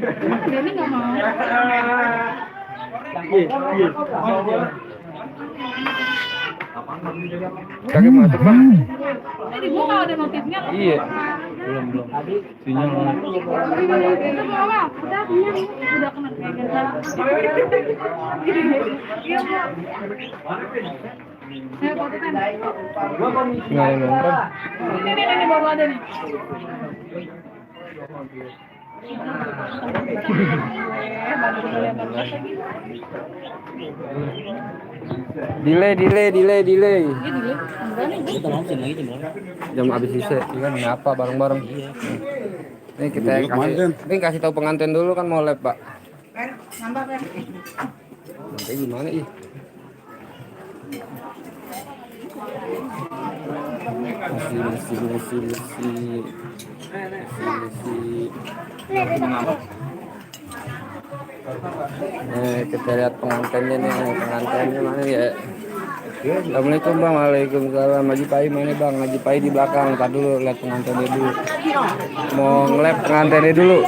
Denny nggak mau. Kaki masuk bang. Ini dibuka ada notifnya. Iya. Belum. Sinyal. Itu bawa. Udah kena pegang. Iya bu. Saya fotokan. Nggak yang nonton. Ini baru ada nih. Delay. Kita langsung lagi jam berapa? Jam habis sisa, kan ngapa bareng-bareng. Ini kita kasih tahu pengantin dulu kan mau lab pak. Nambah kan? Nanti gimana ih? Kita lihat pengantinnya nih, pengantinnya mana ya? Assalamualaikum bang, waalaikumsalam. Haji Pai mana bang? Haji Pai di belakang. Ntar dulu lihat pengantinnya dulu. Mau nge-lab pengantinnya dulu.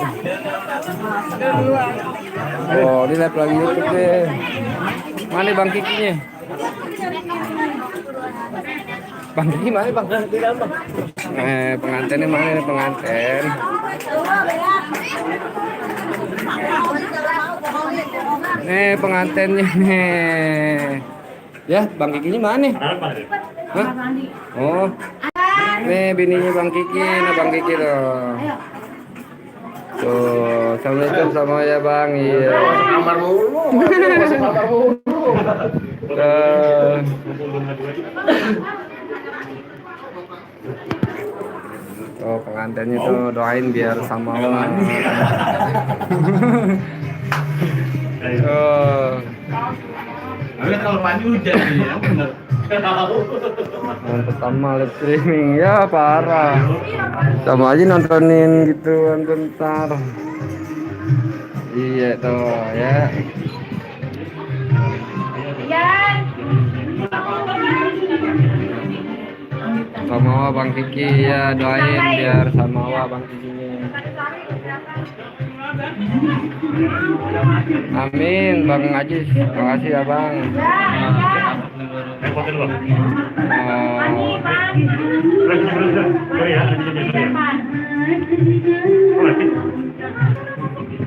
Oh, di lab lagi YouTube deh. Mana bang Kikinya? Bang Kiki mana bang? Pengantinnya mana nih pengantin? Nih pengantinnya nih. Ya, Bang Kikinya mana? Hah? Oh. Nih bininya Bang Kiki, nah Bang Kiki tuh. Tuh, assalamualaikum sama ya Bang. Iya. Kamar mulu. Oh, pengantinnya tuh doain biar sama Allah. Oh. Tapi kalau mandi hujan ya, bener. Yang pertama live streaming ya parah. Sama aja nontonin gituan bentar. Iya tuh ya. Sama Bang Kiki ya doain biar sama Bang Kikinya. Amin Bang Ajis, makasih ya Bang.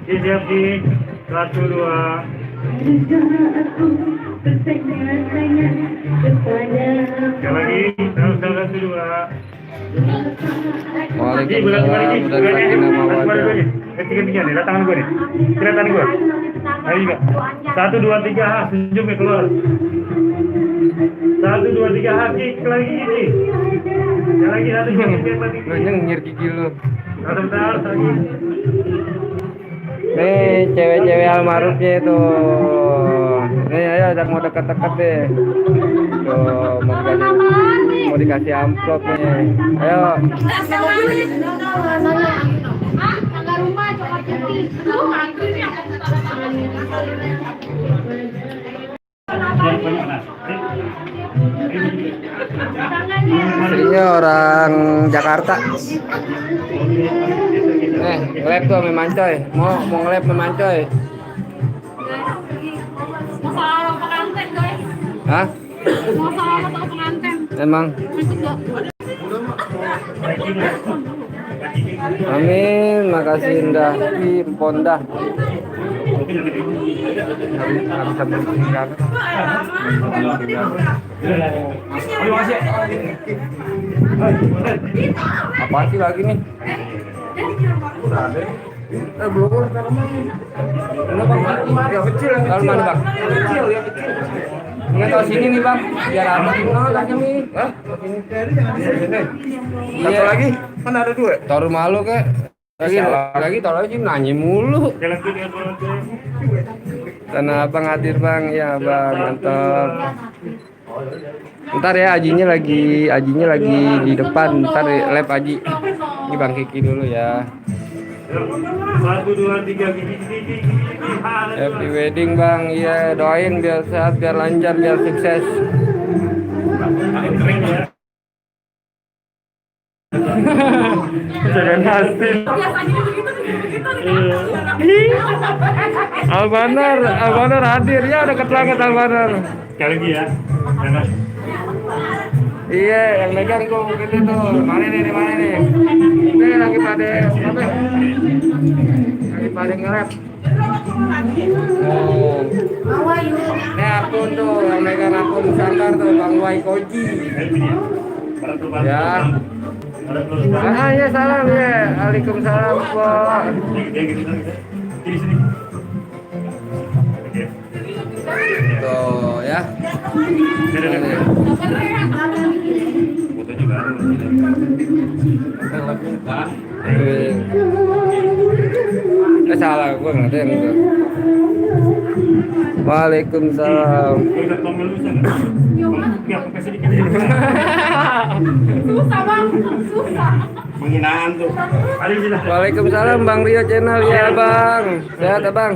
Siap di 1, 2. Sekali lagi, 1, 2. Waalaikumsalam dan sakinah mawaddah. Ketiga nih, lihat tangan gue nih. Lihat tangan gue. Ayo juga. 1, 2, 3, senyum ya keluar. 1, 2, 3, kick lagi ini. Yang lagi 1, 2, 3, 4. Lu nyengir gigi lu. Bentar, lagi. Nih cewek-cewek almarhumnya itu. Nih ayo ajak mau deket-deket deh. Tuh mau dikasih amplop nih. Ayo. Istrinya orang Jakarta. Nge-lab tuh sama Mancoy. Mau nge-lab sama Mancoy. Mau salah pengantin guys. Hah? Mau salah pengantin. Emang? Amin, makasih Indah di Ponda. Apa sih lagi nih? Belum. Yang kecil, yang mana bang? Ingat tahu sini nih bang, biar apa? Lagi nih. Hah? Satu lagi? Mana ada 2? Taruh malu kek. Lagi taruh aja nanya mulu. Karena abang hadir bang, ya bang, mantap. Ntar ya ajinya lagi di depan. Ntar lab Aji. Ini Bang Kiki dulu ya. 1, 2, 3, Happy wedding bang, iya doain biar sehat, biar lancar, biar sukses. Jangan hasil. Biasanya begitu. Albanar hadir ya, udah banget Albanar. Sekali lagi ya. Jangan. Iya, yang megang tuh gitu tuh. Mana nih? Ini lagi pada apa? Lagi pada nge-rap. Oh. Ini akun tuh, yang megang akun Nusantara tuh, Bang Wai Koji. Ya. Ya salam ya. Waalaikumsalam Pak. Sini. Oke. Tuh ya. Foto juga. Salah gue nggak ada yang itu. Waalaikumsalam. Susah bang, susah. Penghinaan tuh. Waalaikumsalam Bang Rio Channel ya Bang. Sehat ya Bang.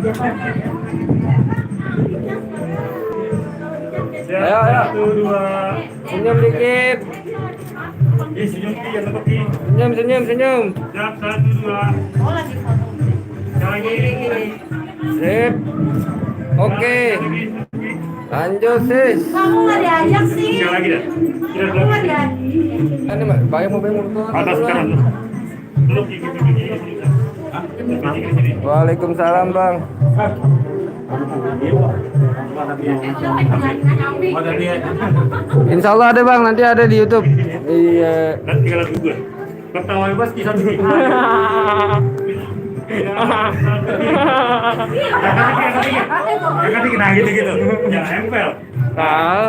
Ayo. 1, 2. Senyum dikit. Senyum Ki, yang tetap Ki. Senyum. Siap, 1, 2. Sekali lagi. Sip. Oke. Lanjut sis. Kamu nggak diajak sih? Sekali lagi dah. Kamu nggak diajak. Ini bayang mau tuh. Atas kanan tuh. Dulu Ki. Waalaikumsalam Bang. Insya Allah ada Bang, nanti ada di YouTube. Iya. Dan tinggal lagu gue. Ketawa bebas kisah Ki. Jangan dikit, nah gitu. Jangan nempel. Tahu.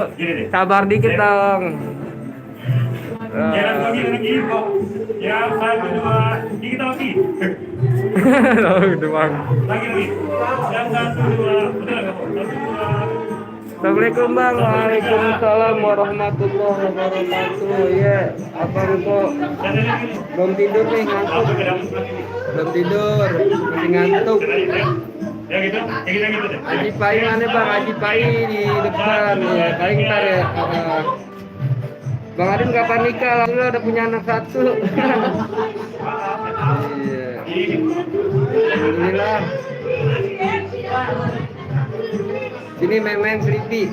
Sabar dikit dong. Jalan lagi. Ya, 1, 2. Kita lagi. Gitu Bang. Lagi. Yang 1, 2. Betul nggak? 1, 2. Assalamualaikum Bang. Waalaikumsalam warahmatullahi wabarakatuh. Iya, abang kok belum tidur nih, ngantuk. Belum tidur, masih ngantuk. Ya gitu deh. Haji Pai mana Bang? Haji Pai di depan. Ya, paling ntar ya. Bang Adin kapan nikah? Alhamdulillah udah punya anak 1. Iya. Alhamdulillah. Sini main Friti.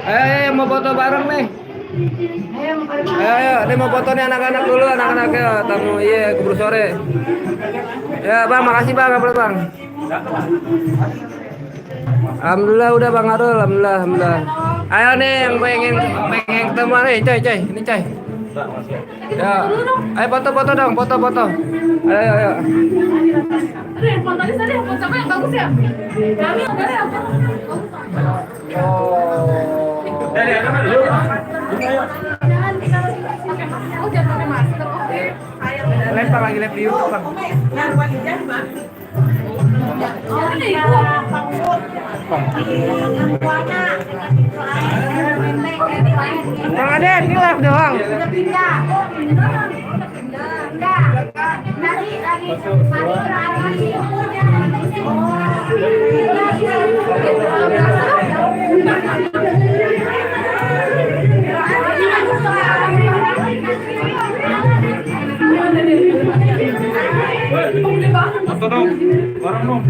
Ayo, mau foto bareng nih. Ayo, ada mau foto nih anak-anak dulu, anak-anaknya tamu iya keburu sore. Ya Bang, makasih Bang, apa Bang? Alhamdulillah udah Bang Arul, alhamdulillah. Ayo nih yang pengen ketemu nih, coy. Ini coy. Ya, ayo foto dong, foto. Ayo. Aduh, yang foto di sana, foto yang bagus ya? Kami ada ya? Oh, jangan pakai masker. Oke. Lempar lagi di YouTube Bang. Oh, ini ibu. Bang Aden, ini live doang. Udah pindah. Nanti lagi Foto dong, bareng dong.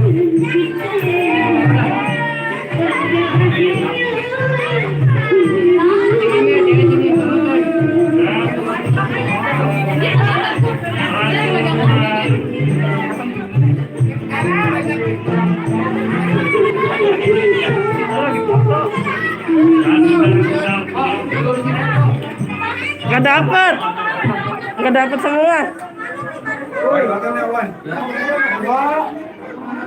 Nggak dapet semua.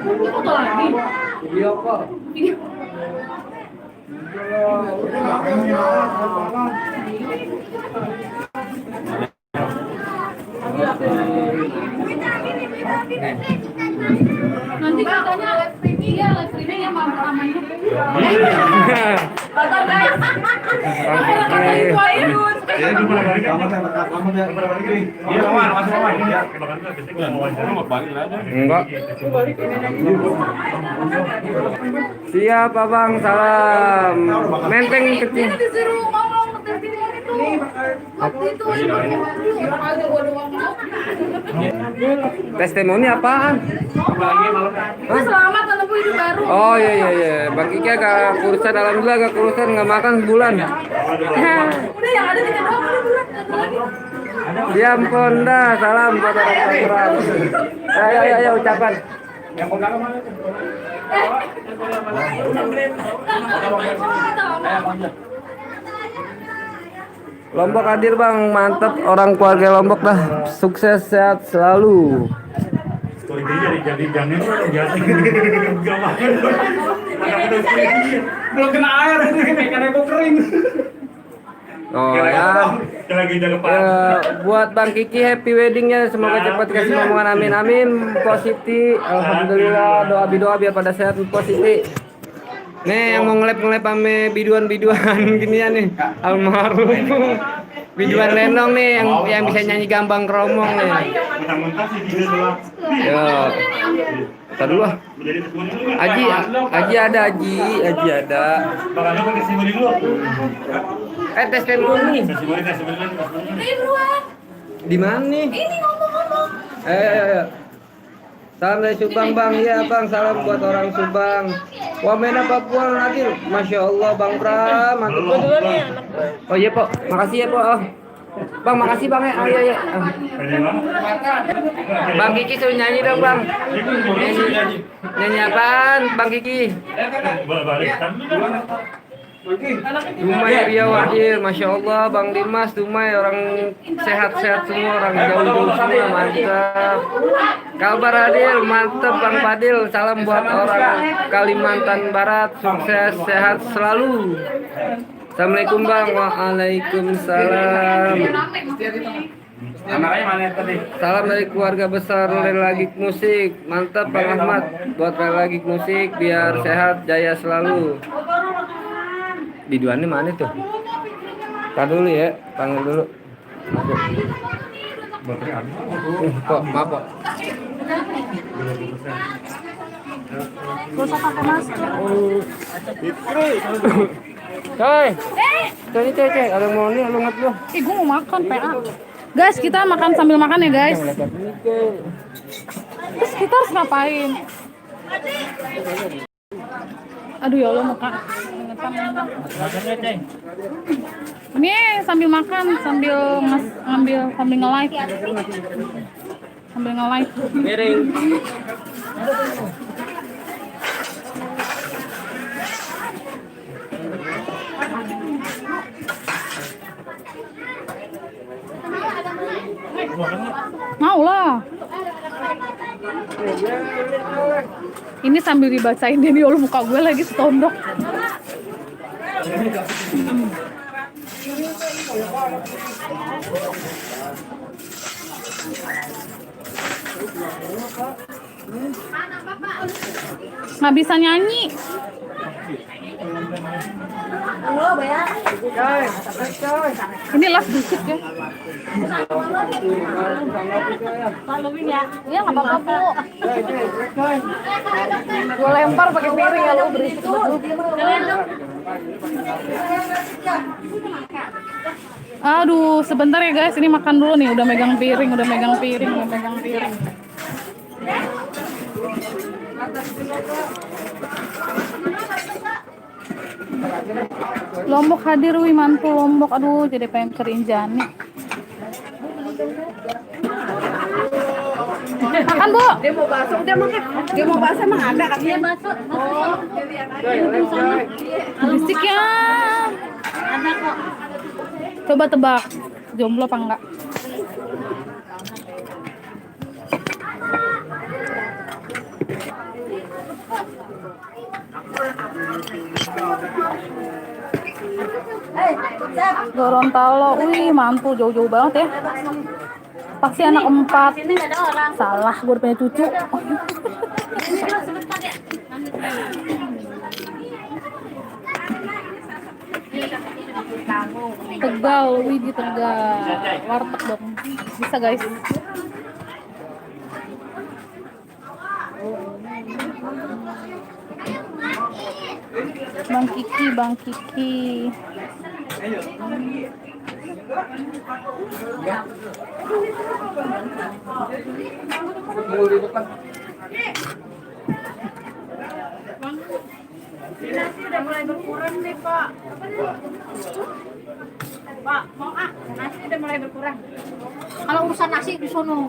foto lagi. Video call. Nanti katanya live streaming ya lama-lamanya. Foto guys. Ya, itu pada balik. Pada balik nih. Iya, masih Mawan. Iya, Enggak. Siap Abang, salam. Menteng kecil. Ini disuruh ngomong dari sini itu. Waktu itu aja gua doang. Testimoni apaan? Ini selamat anakku ini baru. Oh iya iya iya, Bang Kiki agak kurusan, alhamdulillah agak kurusan, nggak makan sebulan. Udah yang ada 3 doang udah bulan. Satu lagi. Ya ampun dah, salam buat orang Tangerang. Ayo ucapan. Lombok hadir Bang, mantap orang keluarga Lombok dah, sukses sehat selalu. Story dia jadi jamin biasa. Enggak makan. Belum kena air ini karena kok kering. Oh ya. Lagi jaga Pak. Buat Bang Kiki happy weddingnya, semoga cepat kasih omongan, amin amin. Positif, alhamdulillah, doa biar pada sehat positif. Nih yang mau ngelep ame biduan ginian nih, almarhum. Biduan Lenong nih yang bisa nyanyi gambang kromong nih. Mentah-mentah sih dia telah. Yo. Tar dulu ah. Aji ada. Bakal pakai simuli dulu. Testimoni. Simuli. Ini beruang. Di mana nih? Ini ngomong-ngomong. Ayo. Salam dari Subang Bang, iya Bang, salam buat orang Subang. Wamena Papua Nadir, Masya Allah Bang Pram, mantap duluan nih. Oh iya Pok, makasih ya Pok. Oh. Bang makasih Bang ya, oh iya. Bang Kiki suruh nyanyi dong Bang. Nyanyi apaan Bang Kiki? Dumai Riau hadir, Masya Allah Bang Dimas, Dumai orang sehat-sehat semua, orang jauh-jauh semua, mantap. Kalbar hadir, mantap Bang Fadil, salam buat orang Kalimantan Barat, sukses sehat selalu. Assalamualaikum Bang, waalaikumsalam. Anaknya mana tadi? Salam dari keluarga besar Relagik Musik, mantap Bang Ahmad, buat Relagik Musik biar sehat jaya selalu. Biduannya mana tuh? Tar dulu ya, panggil dulu. Kok, maaf Pak. Gak usah pakai masker. Coy, coy, ada mau nih, lu ngat lu. Ih, gue mau makan PA. Guys, kita makan sambil makan ya guys. Terus kita harus ngapain? Aduh ya Allah muka. Ini sambil makan, sambil nge-live. Sambil nge-live. Miring. Mau lah. Ini sambil dibacain dia nih, Allah muka gue lagi setondok. Nggak bisa nyanyi. Ini live dikit ya. Iya nggak apa-apa Bu. Gue lempar pakai piring ya, lu berisik banget. Aduh, sebentar ya guys, ini makan dulu nih. Udah megang piring. Lombok hadir, wih mantul Lombok. Aduh, jadi pengen kerinjani. Makan Bu. Dia mau bakso, dia mau bakso emang ada katanya bakso. Oh. Berisik ya. Ada kok. Coba tebak, jomblo apa enggak? Gorontalo, wih mantul jauh-jauh banget ya. Pasti anak 4. Salah, gue udah punya cucu. Tegal, wih di Tegal. Warteg dong. Bisa guys. Bang Kiki. Nasi udah mulai berkurang nih Pak. Pak, mau nasi udah mulai berkurang. Kalau urusan nasi di sono.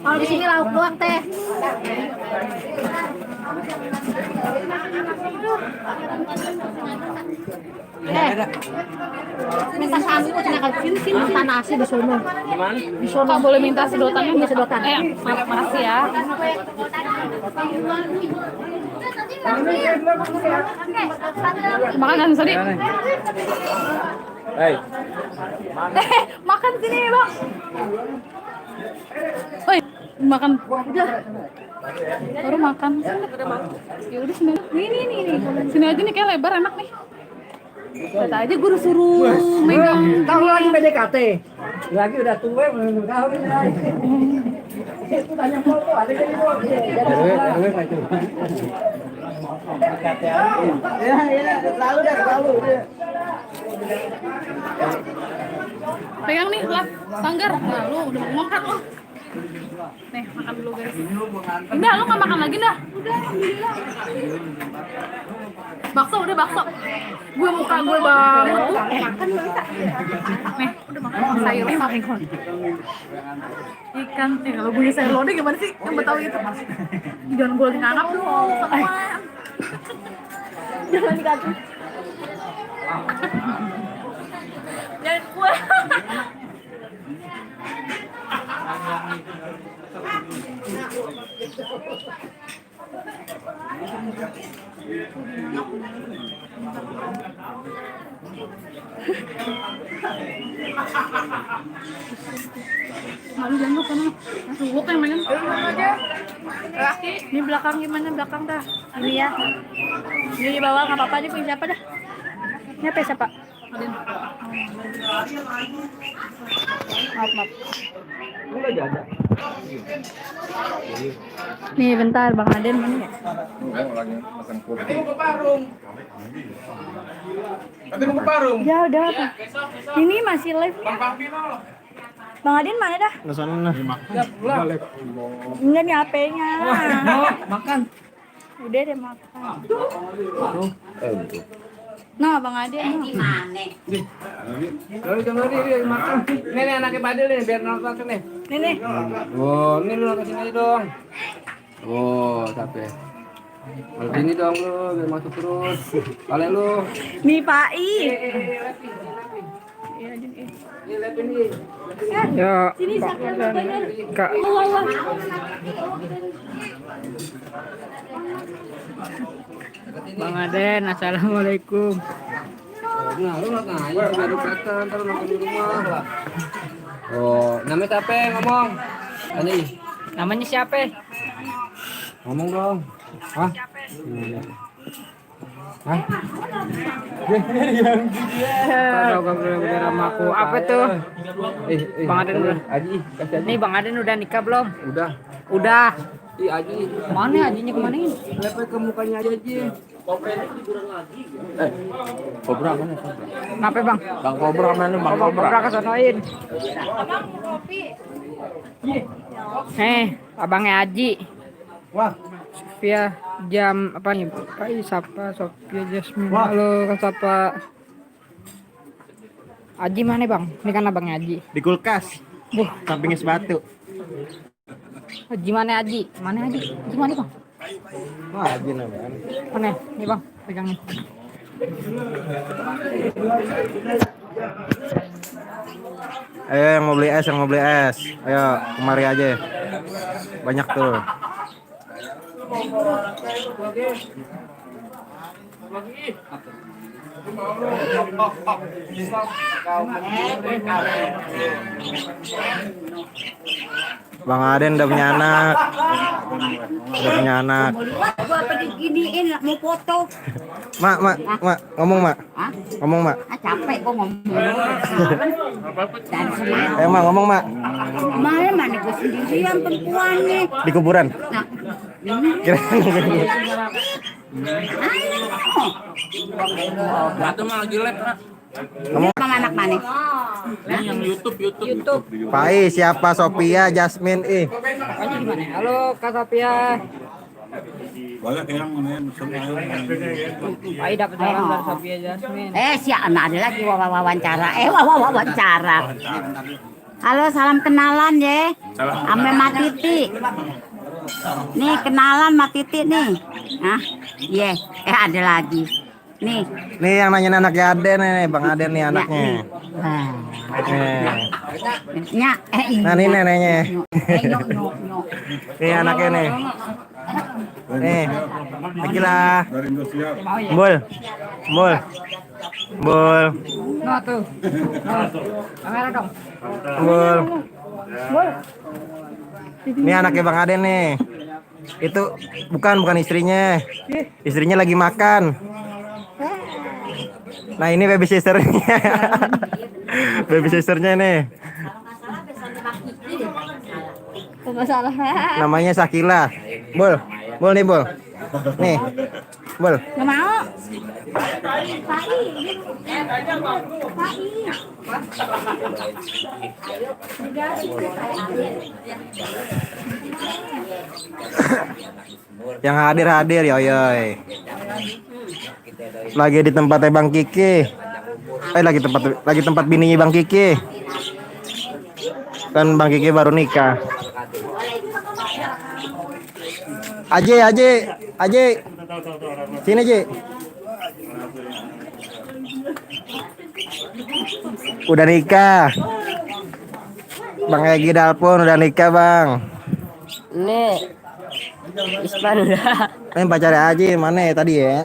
Kalau di sini lauk doang teh. Minta sagu cina sini minta nasi di sono. Di sono boleh minta sedotannya di sedotan. Makasih ya. Makan kan tadi? Hei, Makan sini bang. Oi, makan. Udah. Baru makan. Ya udah sini. Nih. Sini aja nih kayak lebar enak nih. Kata aja guru suruh megang. Tahu lagi PDKT. Lagi udah tua belum tahu ini. Itu tanya foto ada jadi foto. Ya, selalu. Pegang nih, lah, sanggar. Nah, lu udah mau makan lu. Nih, makan dulu guys. Udah, lu nggak makan lagi dah. Udah, alhamdulillah. Bakso, udah bakso. Gue muka gue banget tuh. Makan lu bisa. Nih, udah makan sayur sama ikan. Kalau bunyi sayur lodeh gimana sih? Yang Betawi itu. Jangan gue lagi nanap dong, sama. Jangan dikasih. Jangan gue. Lalu jangan lupa nih. Gue yang main aja. Ini belakang gimana? Belakang dah. Ini ya. Ini di bawah nggak apa-apa nih. Punya siapa dah? Ini apa siapa? Adin. Maaf. Nih bentar Bang Aden mana ya? lagi makan kopi. Nanti mau ke Parung. Ya udah. Ini masih live. Bang Adin mana dah? Enggak nih HP-nya. Makan. Udah deh makan. Nah, Bang Adin. Lalu jangan dia makan. Nih anaknya Padel nih biar nonton nih. Nih. Oh, ini lu nonton sini dong. Oh, capek. Kalau sini dong lu biar masuk terus. Kalian lu. Nih Pak I. Ya, Sini sakit banyak. Kak. Bang Aden, assalamualaikum. Nah, lu nanya baru kata ntar nonton di rumah. Oh, namanya siapa yang ngomong? Ani. Namanya siapa? Ngomong dong. Hah? Hah? Tahu gak sama aku. Apa tuh? Bang Aden udah. Aji, kasih Aji. Nih Bang Aden udah nikah belum? Udah. Udah. Ih, Aji. Mana ajinya kemanain? Lepet ke mukanya Aji. Kobra mana? Kenapa Bang? Bang Kobra mana? Bang Kobra kesonoin. Abangnya Aji. Wah. Sofia jam apa nih? Pak siapa? Sofia Jasmine. Halo, siapa? Aji mana Bang? Ini kan abangnya Aji. Di kulkas. Sampingnya sepatu. Aji mana Aji? Mana Aji? Aji mana Bang? Wah, Aji namanya. Mana? Nih Bang, pegangin. Ayo yang mau beli es, Ayo kemari aja. Banyak tuh. Bang Aden udah punya anak. Gua pergi giniin mau foto. Mak, ngomong Mak. Ngomong Mak. Capek gua ngomong. Ayo Mak, ngomong Mak. Mana gua sendirian perempuannya. Di kuburan. Nah, Kira Batu mah lagi lep, Nak. Bang anak mana? YouTube. Pai siapa Sophia Jasmine Halo Kak Sophia. Pai dapat salam dari Sophia Jasmine. Si anak ada lagi wawancara. Wawancara. Halo, salam kenalan ya. Ame Mak Titi. Nih kenalan Mak Titi nih. Hah? Iya. Ada lagi. Nih. nih yang nanya anaknya Aden nih Bang Aden nih anaknya Wah. nih. Iya. Nah ini neneknya Nyok. nih anaknya nih gila bul Nah tuh. Kamera dong. bul ini anaknya Bang Aden nih itu bukan istrinya lagi makan. Nah ini babysisternya nih Masalah. namanya Sakila. Bul nih Bul nih Bul Nggak mau. yang hadir yoyoy lagi di tempatnya Bang Kiki lagi tempat bininya Bang Kiki kan Bang Kiki baru nikah. Aje sini Aje udah nikah Bang Egi Dalpon udah nikah Bang. Nih. Ispan udah. Ini pacarnya Aji mana ya tadi ya?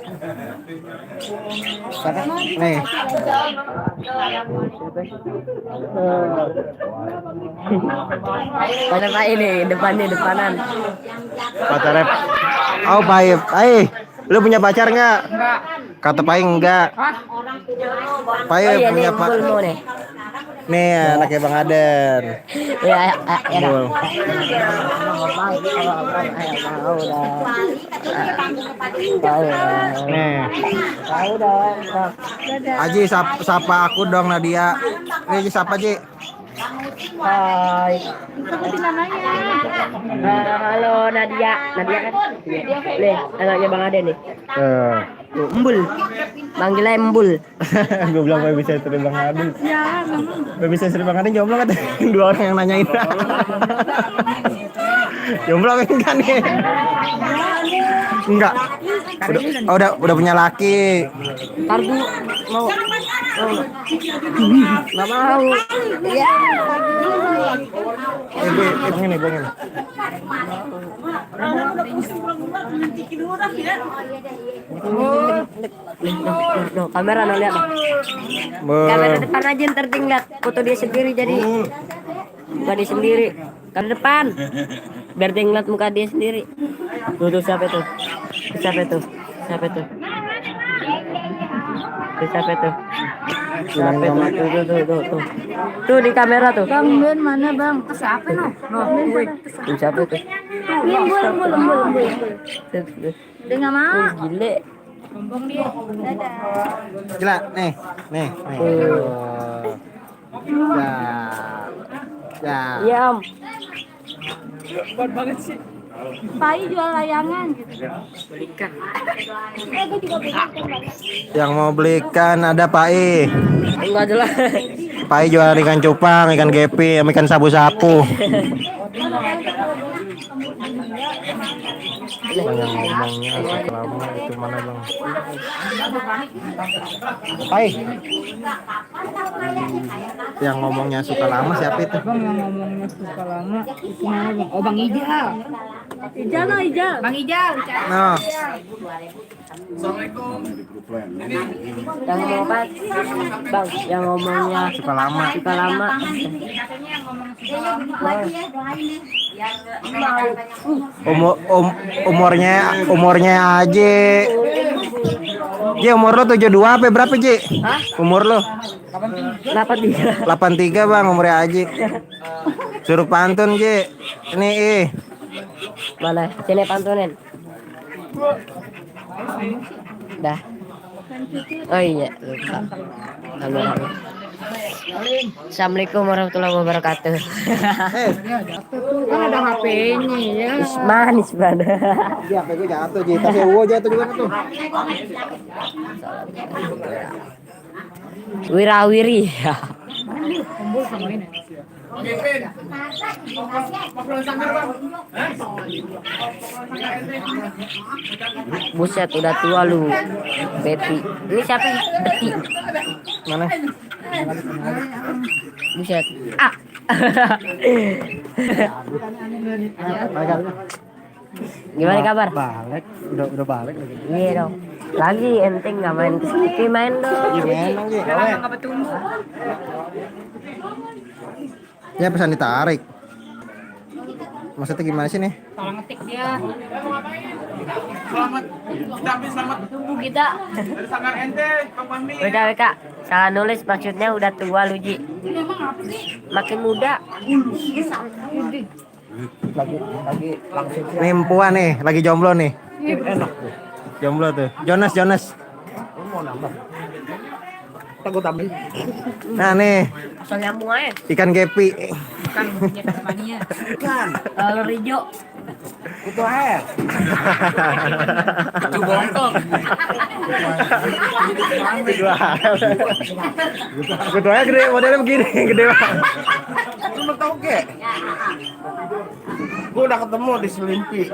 Nih. Mana Pak ini depanan. Pacarnya. Oh Paip. Lu punya pacar nggak? Enggak. Kata Paip enggak. Paip punya pacar. Nih anaknya Bang Aden. Ya. Bul. Nih. Aji sapa aku dong Nadia. Nih siapa Ji? Hai. Sebutin namanya. Halo Nadia kan? Nih, anaknya Bang Ade nih. Embul. Manggilnya Embul. Gue bilang gue bisa istri Bang Aden. Ya, memang. Gue bisa istri Bang Aden jomblo kan? Dua orang yang nanyain. Jomblo kan nih? Enggak. Udah punya laki. Kartu mau. Nggak mau. Iya. Ini. Loh, kamera no lihat. Kamera depan aja ntar tinggal foto dia sendiri jadi muka dia sendiri. Kan depan. Biar dia ngeliat muka dia sendiri. Tuh siapa tuh? Siapa tuh? Tuh. Tuh di kamera tuh. Bang Ben mana bang? Siapa no? Tuh siapa tuh? Embul. Dia nggak mau. Gile. Bombong dia. Dadah. Gila, nih. Ya. Iya Om. Pai jual layangan gitu. Yang mau belikan ada Pai. Enggak jelas. Pai jual ikan cupang, ikan gepi, ikan sapu-sapu. Yang ngomongnya lama itu mana Bang? Pai. Yang ngomongnya suka lama siapa itu? Bang yang ngomongnya suka lama itu mana Bang? Oh Bang Ijal. Ijal. Bang Ijal. Nah, Yang ngomong apa? Bang, yang ngomongnya suka lama. Umurnya aja. Ji, umur lo 72 apa berapa Ji? Umur lo? 83. 83 Bang, umurnya Aji. Suruh pantun Ji. Ini Mana? Sini pantunin. Dah. Oh iya, lupa. Halo. Assalamualaikum warahmatullahi wabarakatuh. Kan ada HP-nya ya. Is manis banget. Iya, HP gue jatuh, Ji. Tas Ewo jatuh juga tuh. Wirawiri. Buset udah tua lu, Betty. Ini siapa? Betty. Mana? Buset. Ah. Gimana kabar? Balik, udah balik lagi. Iya dong. Lagi enteng nggak main ke sini, main dong. Gimana Ji? Ya pesan ditarik. Maksudnya gimana sih nih? Salah ngetik dia. Selamat tumbuh kita. Udah Kak, salah nulis maksudnya udah tua lu Ji. Emang apa sih? Makin muda. Lagi langsung. Nih Puan nih, lagi jomblo nih. Enak tuh. Jomblo tuh. Jonas. Takut tambah. Nah nih, Asal nyambung aja. ikan gepi. Kan punya temannya. Kalau Rijo. Itu air. Itu bongkok. Ketuanya gede, modelnya begini, gede banget. Lu tau kek? Gue udah ketemu di Selimpi.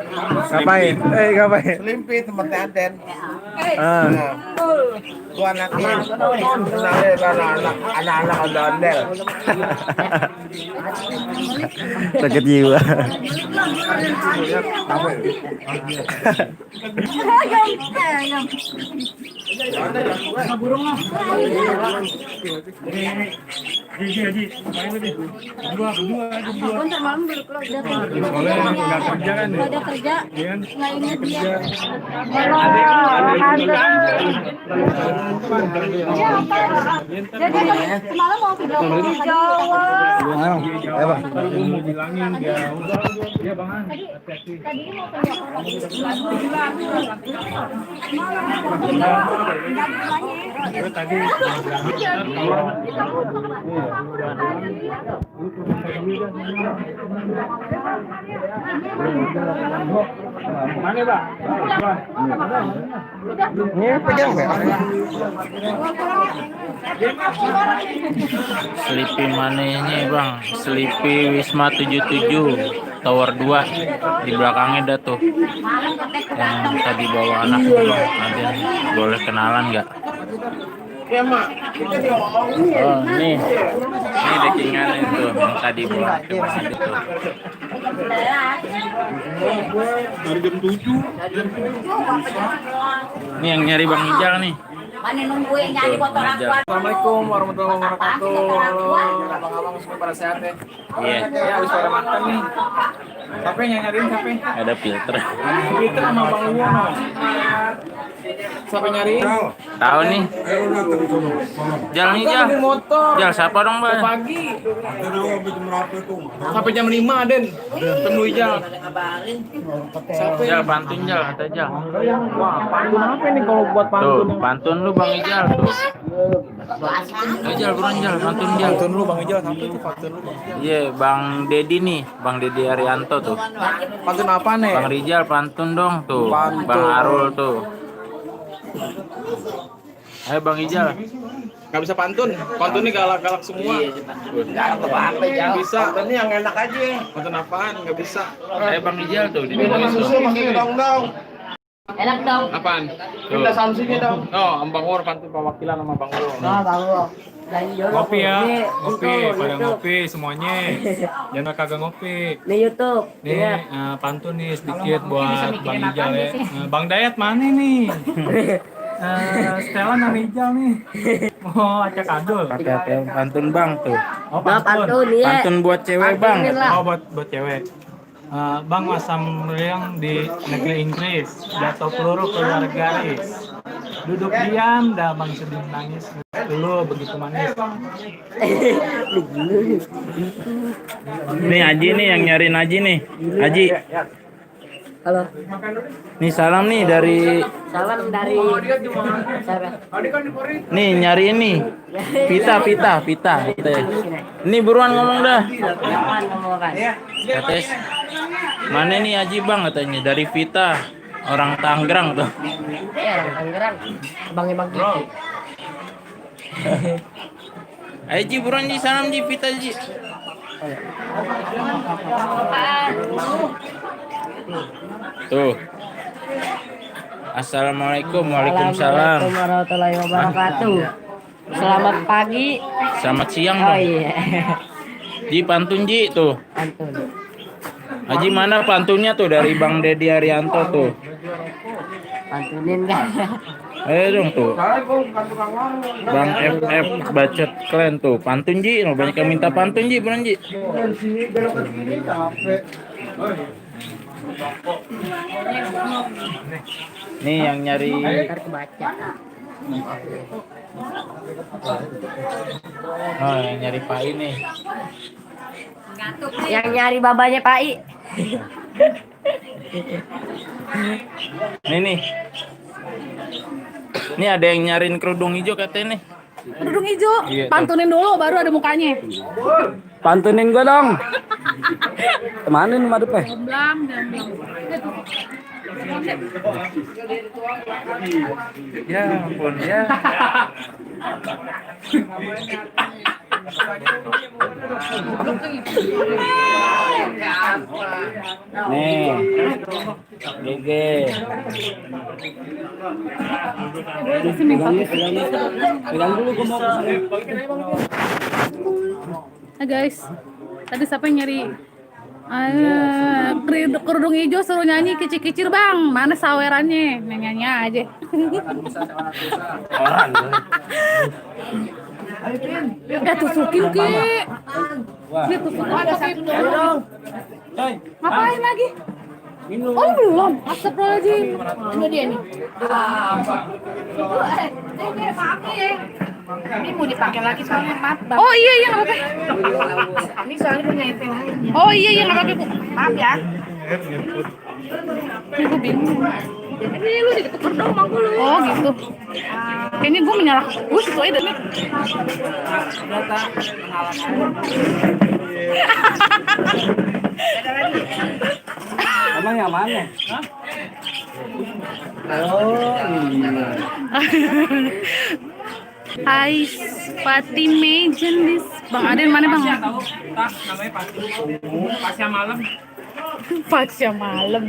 Ngapain? Ngapain? Selimpi tempatnya Aden. Ah. Gue anaknya. Kenalnya anak-anak ondel. Sakit jiwa. Bentar malam baru keluar datang. Nggak kerja kan? Nggak ada kerja. Nggak ingat dia. Jadi semalam mau video call di Jawa. Ya, Bang. Mau bilangin ya udah ya Bang. Hati-hati. Tadi mau video Gue tadi mana Pak? Ini pegang nggak? Sleepy manehnya bang, Sleepy Wisma 77 Tower 2 di belakangnya dah tuh yang tadi bawa anak tuh bang. Ada boleh kenalan nggak? Oh nih dekingan itu yang tadi bawa kemarin itu. dari jam 7. Ini yang nyari Bang Ijal nih. Mana nungguin nyari foto aku. Assalamualaikum warahmatullahi wabarakatuh. Abang-abang semua pada sehat ya? Iya, Ya habis pada makan nih. Siapa yang nyariin siapa? ada filter. Kita sama Bang Uwono. Siapa yang nyariin? Tahu nih. Jal nih Jal. Di motor. Jal siapa dong bang? Pagi. Sampai jam 5 Den. Temui Jal. Siapa? Jal pantun Jal, kata Jal. Wah, pantun apa nih kalau buat pantun? Tuh, pantun lu Bang Ijal tuh. Ayo Jal, buruan Jal, pantun Jal. Pantun lu Bang Ijal, sampai itu pantun lu. Iya, Bang Dedi nih, Bang Dedi Arianto tuh. Pantun apa nih? Bang Rijal pantun dong tuh. Pantun. Bang Arul tuh. Ayo Bang Ijal. Gak bisa pantun nih galak-galak semua. Galak apa Jal? Bisa. Ini yang enak aja. Pantun apaan? Gak bisa. Ayo Bang Ijal tuh. Minum susu pakai dong. Enak dong. Apaan? Minta samsinya dong. Oh, Bang Wor pantun perwakilan sama Bang Wor. Ngopi ya, ngopi, pada ngopi semuanya. Jangan kagak ngopi. Nih YouTube. Nih pantun nih sedikit buat Bang Ijal ya. Bang Dayat mana nih? Stella sama Ijal nih. Oh, acak adul. Pantun Bang tuh. Oh, Nah, pantun ya. Pantun buat cewek Bang. Oh, buat cewek. Bang masam meriang di negeri Inggris, jatuh peluru keluar garis. Duduk diam, dah bang sedih nangis. Dulu begitu manis. Nih Aji nih yang nyariin Aji nih. Aji. Halo. Nih salam nih dari Salam dari siapa? nih nyari ini. Vita. Ini buruan ngomong dah. Apaan ngomong apa? Katanya mana nih Haji Bang katanya dari Vita. Orang Tangerang tuh. Orang Tangerang. Abang Kiki. Ayo Ji buruan Ji salam Ji Vita Ji. Tuh. Assalamualaikum, waalaikumsalam. Assalamualaikum warahmatullahi wabarakatuh. Selamat pagi. Selamat siang Oh dong. iya. Ji pantun Ji tuh. Pantun. Haji mana pantunnya tuh dari Bang Dedi Arianto tuh. Pantunin kan? Ayo dong tuh. Bang FF bacot keren tuh. Pantun Ji, banyak yang minta pantun Ji, buruan Ji. Nih yang nyari Ntar kebaca. oh yang nyari Pak ini. Yang nyari babanya Pak I. Nih. Nih ada yang nyariin kerudung hijau katanya nih. Kerudung hijau. Iya, tuh. Pantunin dulu baru ada mukanya. Pantunin gua dong. Kemana nih madepnya? Gamblang. Ya ampun ya. Nih. GG. Pegang dulu gua mau. Nah guys, tadi siapa yang nyari kerudung hijau suruh nyanyi kicir-kicir bang, mana sawerannya? Nyanyi aja. Ya tusukin ke. Ini tusukin pakai dong. Ngapain lagi? Oh belum, astagfirullahaladzim. Ini dia nih. Ini mau dipakai lagi soalnya maaf bang. Oh iya nggak apa-apa. Ini soalnya punya yang lain. Oh iya nggak apa-apa bu. Maaf ya. Ini gue bingung. Ini lu diketuk dong mangku lu. Oh gitu. Kayaknya gue menyalahkan. Gue situ aja nih. Emang yang mana? Hai Fatime Jendis. Bang Aden mana bang? Namanya Pasya Malam. Pasya malam.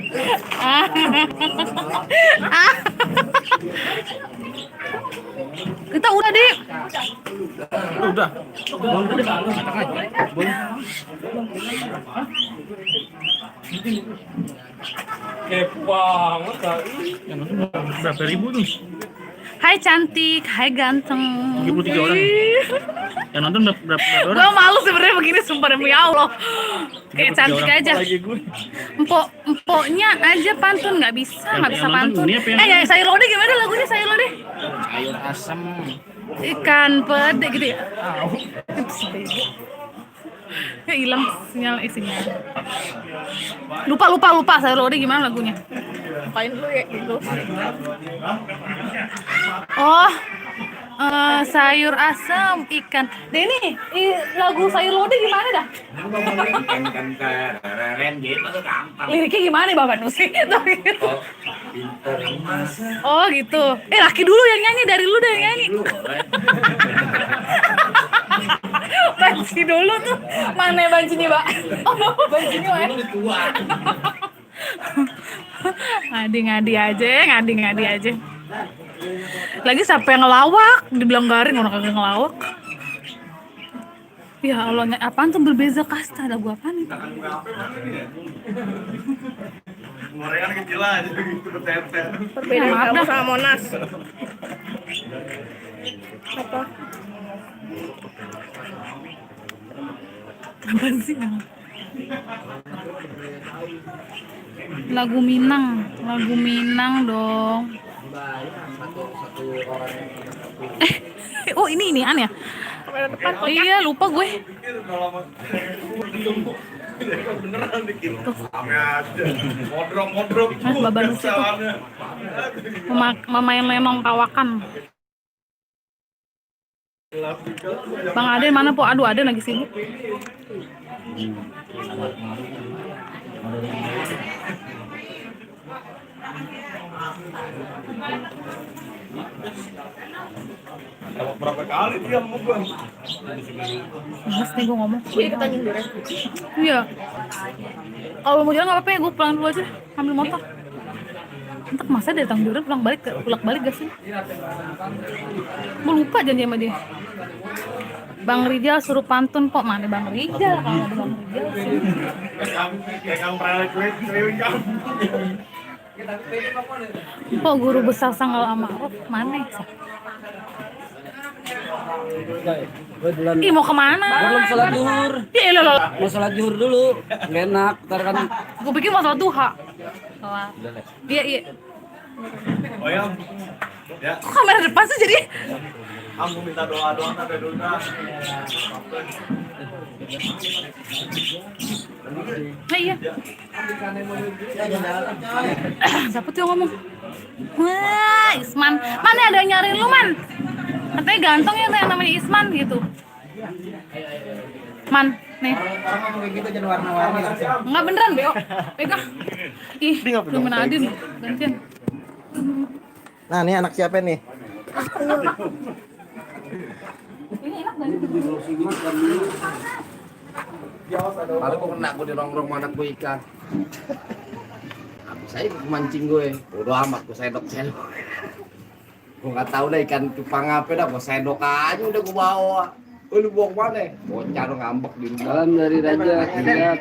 Kita udah deh. Udah. Berapa ribu tuh? Hai cantik, hai ganteng. 33 orang. Yang nonton berapa orang? Gue malu sebenarnya begini sumpah demi Allah. Kayak cantik aja. Empoknya aja pantun nggak bisa pantun. Ya sayur lodeh gimana lagunya sayur lodeh? Sayur asam. Ikan pede gitu ya. Ya hilang sinyal isinya. Lupa sayur lodeh gimana lagunya? Lupain dulu ya gitu. Oh, sayur asam ikan. Denny, lagu sayur lodeh gimana dah? Liriknya gimana Bapak Nusi? Oh gitu. Laki dulu yang nyanyi, dari lu dah yang nyanyi. Banci dulu tuh. Mana bancinya, Pak? Oh, bancinya mana? Ngadi-ngadi aja. Lagi siapa yang ngelawak? Dibilang garing orang kagak ngelawak. Ya Allah, apaan tuh berbeza kasta? Ada gua apaan nih? Gorengan kecil aja gitu berteter. Perbedaan kamu sama Monas. Apa? Apaan sih? Lagu Minang dong. Oh ini ya? Iya lupa gue. Beneran dikit. Ame aja. Modrok. Mas baban lucu tuh. Memain lenong tawakan. Bang Aden mana po? Aduh, Aden lagi sibuk. Berapa kali dia mau gua? Mesti gue ngomong. Iya. Kalau mau jalan nggak apa-apa ya, gue pulang dulu aja, ambil motor. Entar masa datang Joran pulang balik gak sih? Gue lupa janji sama dia. Bang Rijal suruh pantun kok, mana Bang Rijal? Kalau ada Bang Rijal sih. Kayak kamu pernah keliling kamu. Kok guru besar Sanggal Amaruf mana? Ih mau kemana? Belum sholat zuhur. Iya lo. Mau sholat zuhur dulu. Nggak enak, ntar kan. Gue pikir mau sholat duha. Iya. Oh ya. Ya, Kok kamera depan sih jadi? kamu minta doa doang sampai dulu. Nah iya. Siapa tuh yang ngomong? Wah, Isman. Mana ada yang nyariin lu, Man? Katanya ganteng ya tuh yang namanya Isman gitu. Man, nih. Orang kayak gitu jangan warna-warni langsung. Enggak beneran, Beo. Pegang. Ih, belum Adin. Gantian. Nah, ini anak siapa nih? Kalau gue kena gue di rongrong mana gue ikan. Saya mancing gue. Udah amat gue sedok. Gue nggak tahu deh ikan cupang apa dah. Gue sedok aja udah gue bawa. Lu buang mana? Bocah lu ngambek di rumah. Salam dari Raja. Siap.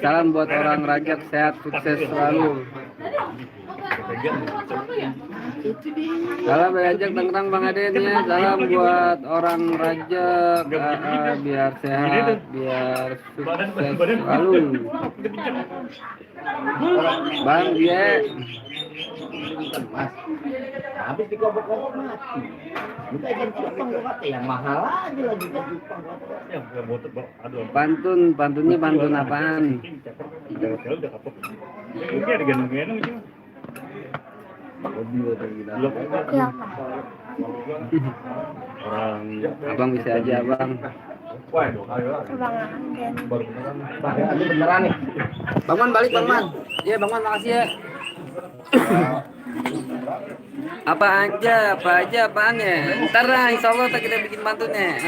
Salam buat orang Raja, sehat sukses selalu. Salam Rajak Tangerang Bang Aden ya. Salam buat orang Rajak, biar sehat, biar sukses selalu. Bang dia habis dikobok-kobok mati. Kita ikan cupang kata yang mahal aja lagi ikan cupang. Pantunnya pantun apaan? Abang bisa aja abang. Beneran nih. Bang Man balik Bang Man. Iya Bang Man makasih ya. Apa aja apaan ya. Ntar lah insya Allah kita bikin pantunnya.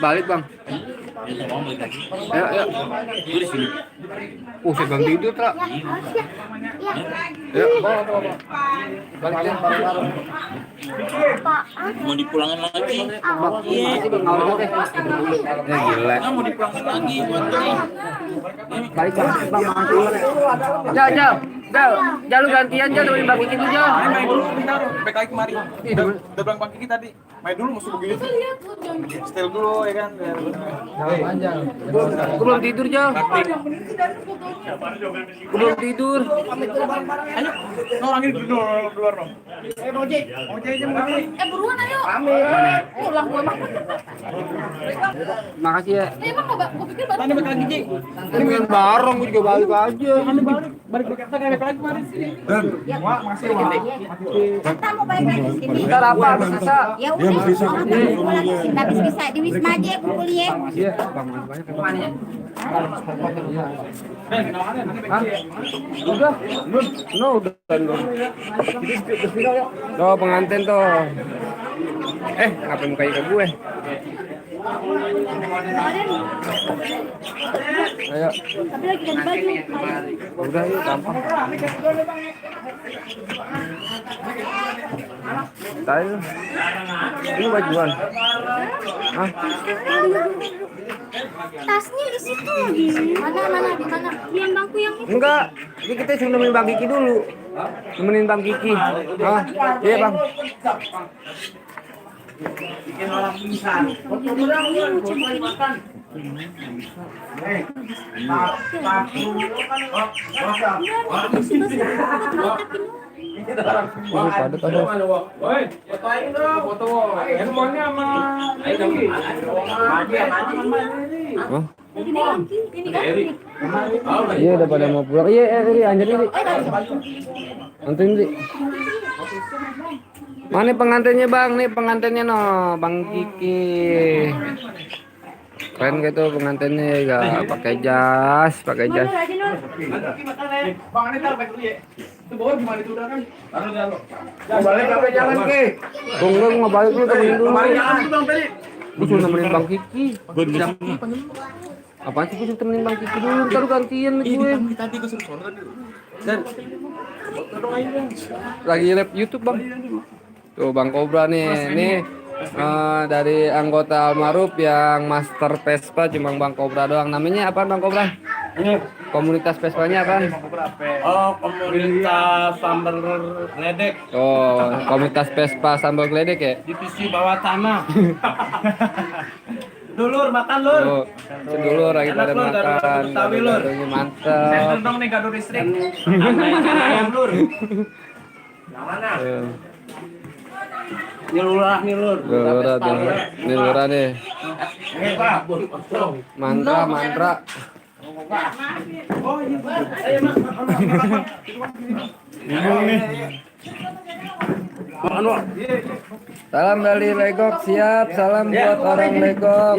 Balik Bang. Ayo. Gue di sini. Saya bang tidur tak? Ayo, bawa. Balik ya. Mau dipulangin lagi. Iya. Gila. Mau dipulangin lagi. Balik Bang. Jal lu gantian Jal temenin Bang Kiki dulu Jal. Main dulu bentar, back lagi kemari. Udah bilang Bang Kiki tadi. Main dulu musuh begitu. Setel dulu ya kan. Gue belum tidur Jal. Gue belum tidur. Ayo, orang ini keluar dong. Moje aja Moje. Buruan ayo. Pulang gue mah. Makasih ya. Emang gue pikir baru. Tadi back lagi Ji. Ini main bareng gue juga balik aja. Balik kita kayak back lagi kemari sini. Dan, Wak masih Wak. Kita mau balik lagi sini. Ntar apa? Bisa. Ya udah, orang kumpul lagi sini. Habis bisa di Wisma aja kumpul ya. Iya, Bang Man banyak kemana? Udah, udah. Tuh pengantin tuh. Ngapain muka ke gue? Ayo. Tapi lagi ganti baju. Udah yuk, gampang. Tahu. Ini bajuan. Hah? Tasnya di situ. Mana di mana? Yang bangku yang itu. Enggak. Ini kita suruh nemenin Bang Kiki dulu. Nemenin Bang Kiki. Hah? Iya, Bang. Bikin orang pingsan. Padat ada. Woi, fotoin dong. Foto. Handphonenya sama Hah? Iya udah pada mau pulang. Iya, ini anjir ini. Anterin sih. Mana pengantinnya bang? Nih pengantinnya no, Bang Kiki. Keren gitu pengantinnya ya, pakai jas, pakai jas. Bang, ini taruh baik dulu ya. Itu bawa gimana itu udah kan? Taruh jalan. Balik apa jalan Ki? Gue nggak balik dulu, temenin dulu. Jangan itu Bang tadi. Gue cuma nemenin Bang Kiki. Apaan sih gue cuma temenin Bang Kiki dulu, ntar gantian nih gue. Tadi gue suruh sono tadi. Dan lagi live YouTube bang. Tuh Bang Kobra nih dari anggota Almarhum yang master Vespa cuma Bang Kobra doang. Namanya apa Bang Kobra? Komunitas Vespanya apa? Oh, komunitas sambal ledek Oh, komunitas Vespa sambal geledek ya? divisi bawah tanah. Dulur makan lur. Oh, sedulur lagi pada Lur, makan. Betawi, Lur. Gaduh-gaduhnya mantap. Dong nih gaduh listrik. Ayam lur. Yang mana? Nilurah nilur. Nih lurah nih. Mantra. Salam dari Legok, siap. Salam buat orang Legok.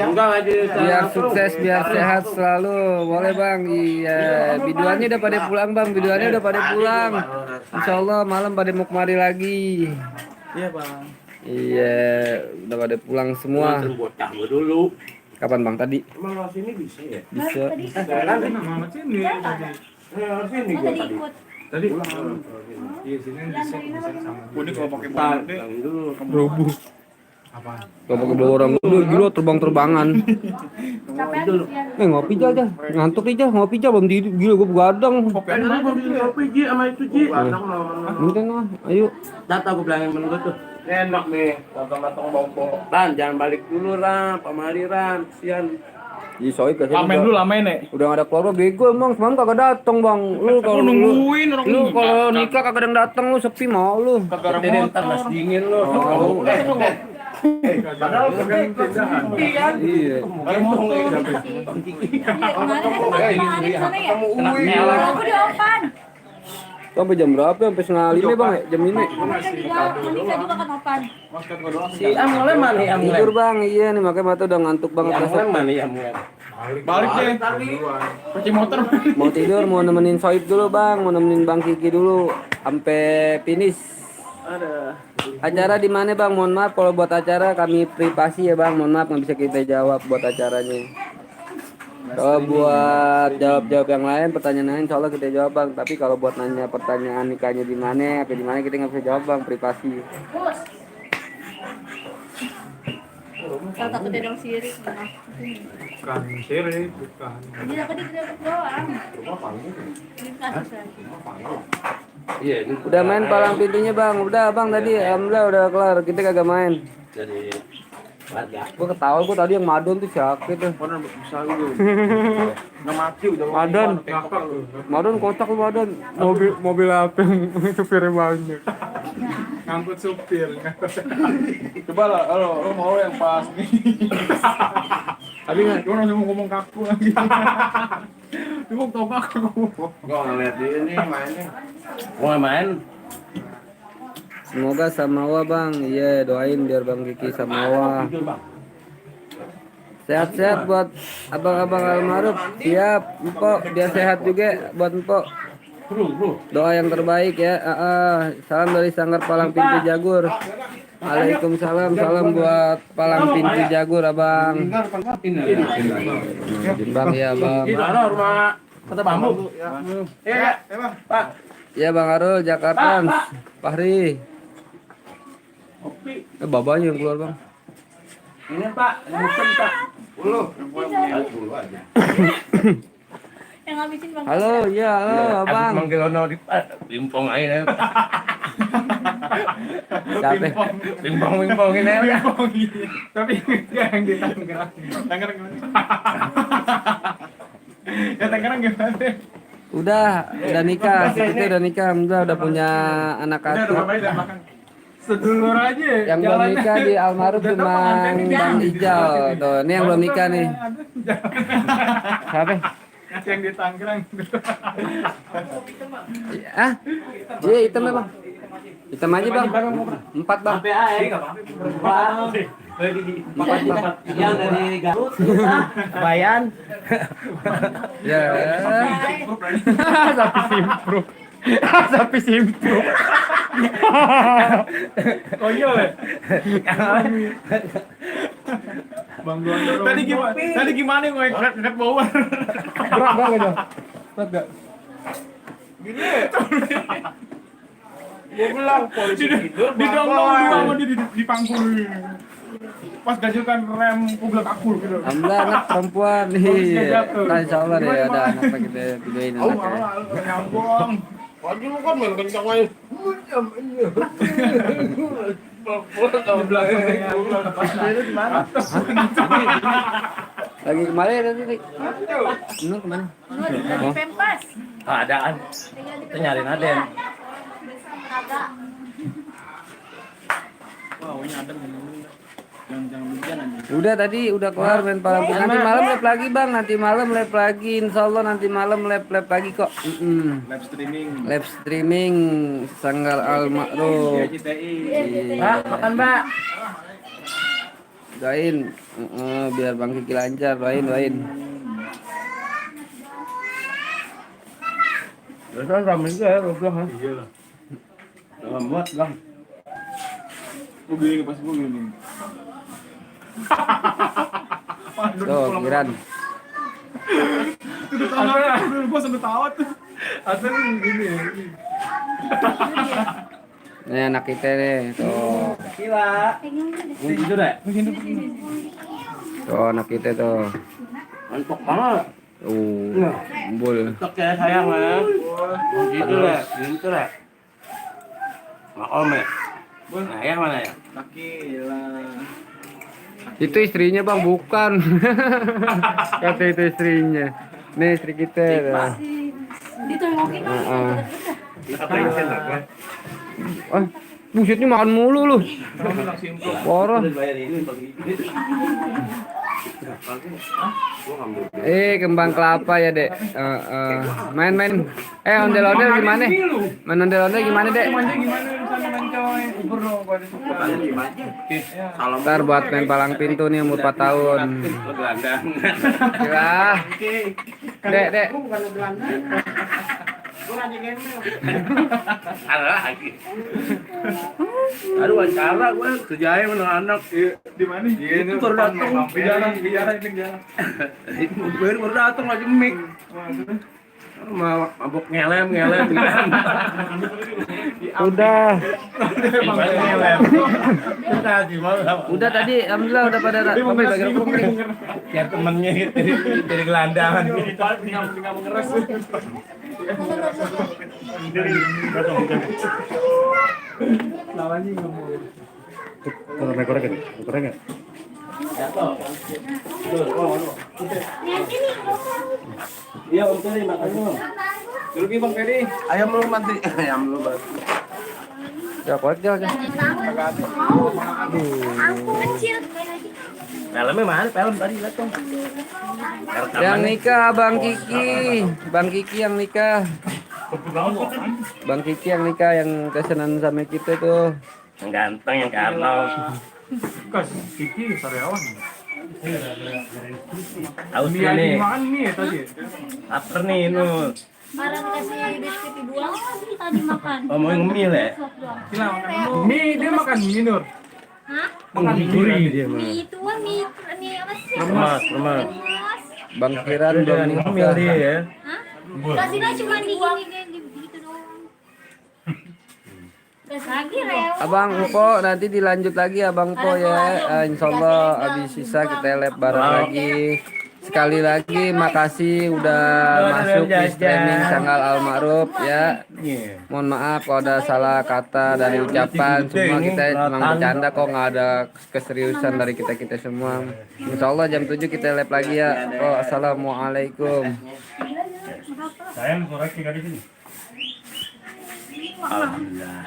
Biar sukses, biar sehat selalu. Boleh bang. Iya. Biduannya udah pada pulang bang. Biduannya udah pada pulang. Insya Allah malam pada mau kemari lagi. Iya bang. Iya. Udah pada pulang semua. Bocah gua dulu. Kapan bang tadi? Emang lo sini bisa ya? Bisa. nama sini tadi. Sini gua tadi. Tadi iya sini bisa sama. Ini kalau pakai bande dulu Robuh. Gak pakai bawa orang dulu, gila terbang-terbangan. Ngopi aja, ngantuk aja, ngopi aja belum tidur, gila gue begadang. kopi aja lah bang kopi Ji sama itu Ji. Ini lah, ayo. Data gue bilangin menurut gua tuh. Enak nih, matang-matang bau-bau. Ran, jangan balik dulu Ran, pamari Ran, kesian. Di soy ke Lamen dulu lamen nih. udah gak ada keluarga bego emang semalam kagak datang bang. Lu kalau nungguin orang lu kalau nikah kagak ada yang datang lu sepi mau lu. Kagak ada motor. Panas dingin lu. Padahal pegang pindahan. Iya. Aku di opan. Sampai jam berapa? Sampai setengah 5 bang ya? Jam ini. Bisa juga kan opan. Si Amlem mana ya Amlem? Tidur bang, iya nih makanya mata udah ngantuk banget. Amlem mana ya Amlem? Balik deh. Cuci motor. Mau tidur, mau nemenin Soib dulu bang, mau nemenin Bang Kiki dulu, sampai finish. Acara di mana bang? Mohon maaf kalau buat acara kami privasi ya bang, mohon maaf nggak bisa kita jawab buat acaranya. Kalau buat jawab yang lain, pertanyaan lain, insya Allah kita jawab bang. Tapi kalau buat nanya pertanyaan nikahnya di mana, apa di mana kita nggak bisa jawab bang, privasi. Salah takut dedong siri. Bukan siri, bukan. Jadi aku di doang. Ini kasus Iya, ini Udah main palang pintunya bang, udah bang tadi, alhamdulillah udah kelar, kita kagak main. jadi warga. Gue ketawa gue tadi yang madon tuh sakit tuh. Bener bisa lu. Nggak mati udah. Madon, madon kocak lu madon. Mobil apa yang supirnya banyak. Ngangkut supir. Coba lah, lo mau yang pas nih. Tadi gue langsung mau ngomong kaku lagi. Dia mau tobak aku. Gua ngeliat dia nih mainnya. Gua main. Semoga Samawa bang, iya doain biar Bang Kiki Samawa sehat-sehat buat abang-abang almarhum. Siap, Empok, biar sehat juga buat Empok. Doa yang terbaik ya. Salam dari Sanggar Palang Pintu Jagur. Waalaikumsalam, salam buat Palang Pintu Jagur abang. Bang ya bang. Mana rumah kata bambu? Iya, Pak. Ya Bang Arul, Jakarta, Fahri. Babanya yang keluar bang. Ini Pak, bukan Pak. Dulu. Aja. yang ngabisin bang. Halo, ya halo abang. Manggil ono di pimpong aja. Capek. Pimpong ini ya. Tapi dia yang di Tangerang. Tangerang gimana? Ya Tangerang gimana? Udah nikah. Kita udah nikah, udah punya anak satu. Sedulur aja. Yang belum nikah di almarhum cuma Bang Ijal. Tuh, ini yang belum nikah nih. Siapa? Yang di Tangerang. Ah? Iya, hitam ya, Bang. Hitam aja, Bang. 4, Bang. 4. Yang dari Garut, Bayan. Ya. Sapi simpruk. Sapi simpruk. Konyol ya? Bang Gondoro. Tadi gimana gue ngangkat bawah? Berat banget dong. Berat gak? Gini. Gue bilang polisi tidur. Didongong dua sama dia di pangkul. Pas ganjilkan rem, gue bilang akul gitu. Alhamdulillah anak perempuan nih. Nah, insya Allah deh ada anak kita videoin anaknya. Nyambung. Pagi lu kan main kencang aja. Lagi kemarin tadi. Ini kemana? Di Pempas. Adaan. Kita nyariin Aden. Udah tadi udah kelar main Palangpin. Nanti malam live lagi Bang. Nanti malam live lagi. Insya Allah nanti malam live lagi kok. Live streaming Sanggar Al Ma'ruf. Makan Mbak. Doain biar Bang Kiki lancar. Doain. Terus ramai juga ya, goblok. Iya lah. Dalam buat Bang. Gue gini pas gue gini. Tuh, Kiran. Itu tangan, gue sampai tawa tuh. Asal gini ya. Ini anak kita nih. Tuh. Gila. Tidur ya? Tuh anak kita tuh. Mantap banget. Embul. Tok ya sayang ya. Gitu ya, gitu ya. Mak Om ya. Nah, yang mana ya? Itu istrinya Bang, bukan. Kata itu istrinya. Nih istri kita. Ditolongin. Busetnya makan mulu lu. Parah. Kembang kelapa ya, Dek. Main. Ondel-ondel gimana? Main ondel-ondel gimana, Dek? Ntar buat main palang pintu nih umur 4 tahun. Ya. Dek. Aduh, wawancara gue kerjain sama anak. Di mana? Itu baru datang. Di jalan. Itu baru datang lagi mic. Mabok ngelem. Udah. Udah Tadi alhamdulillah udah pada bagi rokok nih. Biar temennya jadi gelandangan. Tinggal mengeres. Lawannya nggak mau. Korek. Iya, oke nih makanya. Dulu Bang Ferry. Ayam lu mati. Ayam lu mati. Ya kuat aja. Aku kecil. Filmnya mana? Film tadi lihat dong. Yang nikah Bang Kiki yang nikah. Bang Kiki yang nikah yang kesenan sama kita tuh. Yang ganteng, yang karno. Kas Kiki Saryawan. Tahu sih nih. Makan mie tadi. Lapar nih nu. Barang kasih biskuit dibuang tadi makan. Oh, mau ngemil ya? Mie dia makan mie Nur. Hah? Makan duri dia mah. Mie itu mie apa sih? Remas. Remas. Bang Kiran belum Ngemil dia nikah. ya. Hah? Kasihnya cuma di gitu doang. Kasih lagi rewel. Abang Empo nanti dilanjut lagi Abang Empo ya. Insyaallah habis sisa kita live bareng lagi. Sekali lagi makasih udah masuk di streaming Sanggal Al Ma'ruf ya. Mohon maaf kalau ada salah kata dari ucapan. Semua kita memang bercanda kok, nggak ada keseriusan dari kita semua. Insyaallah jam 7 kita live lagi ya. Assalamualaikum. Sayang korek tinggal di sini. Alhamdulillah.